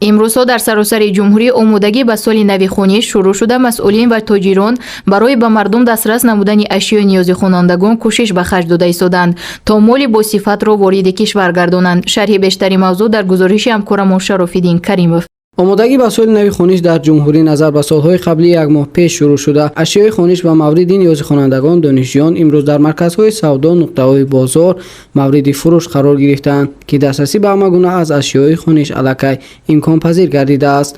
Имрӯзҳо дар саросари ҷумҳурӣ омодагӣ ба соли нави хониш шурӯъ шуда, масъулин ва тоҷирон барои ба мардум дастрас намудани ашёи ниёзи хонандагон кӯшиш ба харҷ дода истоданд, то моли босифатро вориди кишвар гардонанд. Шарҳи бештари мавзӯъ дар гузориши ҳамкорамон Шарофиддин Каримов. Омодагӣ ба соли нави хониш дар ҷумҳурӣ назар ба солҳои қаблӣ як моҳ пеш шурӯъ шуда, ашёи хониш ва мавриди ниёзи хонандагон, донишҷӯён имрӯз дар марказҳои савдо, нуқтаҳои бозор мавриди фурӯш қарор гирифтаанд, ки дастрасӣ ба ҳама гуна аз ашёи хониш аллакай имконпазир гардидааст.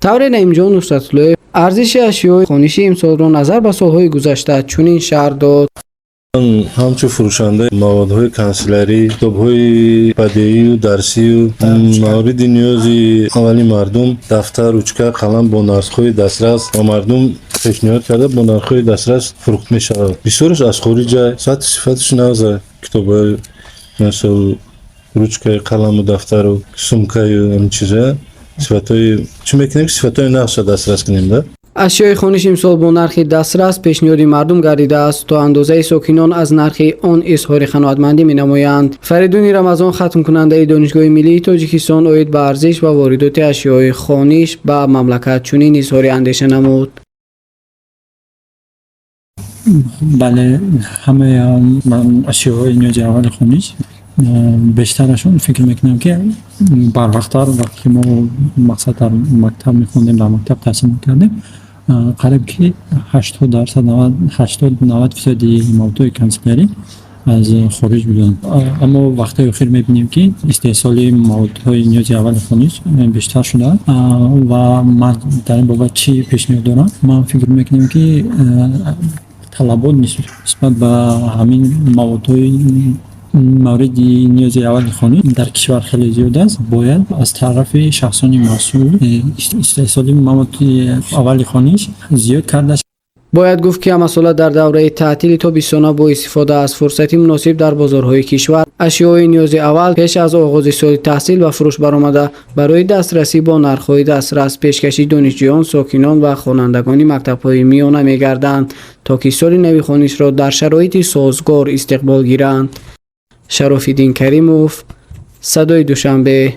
Тавре Наимҷон Нусратуллоев арзиши ашёи хониши имсолро назар ба солҳои гузашта чунин шарҳ дод. Ҳамчун фурӯшандаи маводҳои канселярӣ, китобҳои бадеию дарсию мавриди ниёзи аввали мардум, дафтар, ручка, қалам бо нархҳои дастрас ба мардум пешниҳод карда, бо нархҳои дастрас фурӯхт мешавад. Бисёраш аз хориҷа, сатҳу сифаташ нағза. Китобҳои, мисол, ручкаи, қаламу, дафтару сумкаю ҳамин чиза, сифатҳои чӣ мекунем, ки сифатҳои нағзша дастрас кунем да. Ашёи хониш имсол бо нархи дастрас пешниҳоди мардум гардидааст, то андозаи сокинон аз нархи он изҳори қаноатмандӣ менамоянд. Фаридуни Рамазон, хатмкунандаи Донишгоҳи миллии Тоҷикистон, оид ба арзиш ва воридоти ашёи хониш ба мамлакат чунин изҳори андеша намуд. Бале, ҳамаи ашёҳои ниёзи аввали хониш, бештарашон, фикр мекунам, ки барвақттар, вақте ки мо, мақсад, дар мактаб мехондем, дар мактаб таҳсил мекардем, қариб ки 80%, 80-90 фисади маводҳои канселярӣ аз хориҷ буданд. Аммо вақтҳои охир мебинем, ки истеҳсоли маводҳои ниёзи аввали хониш бештар шудааст. Ва ман дар ин бобат чӣ пешниҳод дорам? Ман фикр мекунам, ки талабот нисбат ба ҳамин маводҳои мавриди ниёзи аввали хониш дар кишвар хеле зиёд аст. Бояд аз тарафи шахсони масъул истеҳсоли маводи аввали хониш зиёд карда. Бояд гуфт, ки ҳамасола дар давраи таътили тобистона бо истифода аз фурсати муносиб дар бозорҳои кишвар ашёи ниёзи аввал пеш аз оғози соли таҳсил ба фурӯш баромада, барои дастрасӣ бо нархҳои дастрас пешкаши донишҷӯён, сокинон ва хонандагони мактабҳои миёна мегарданд, то ки соли нави хонишро дар шароити созгор истиқбол гиранд. Шарофиддин Каримов, Садои Душанбе.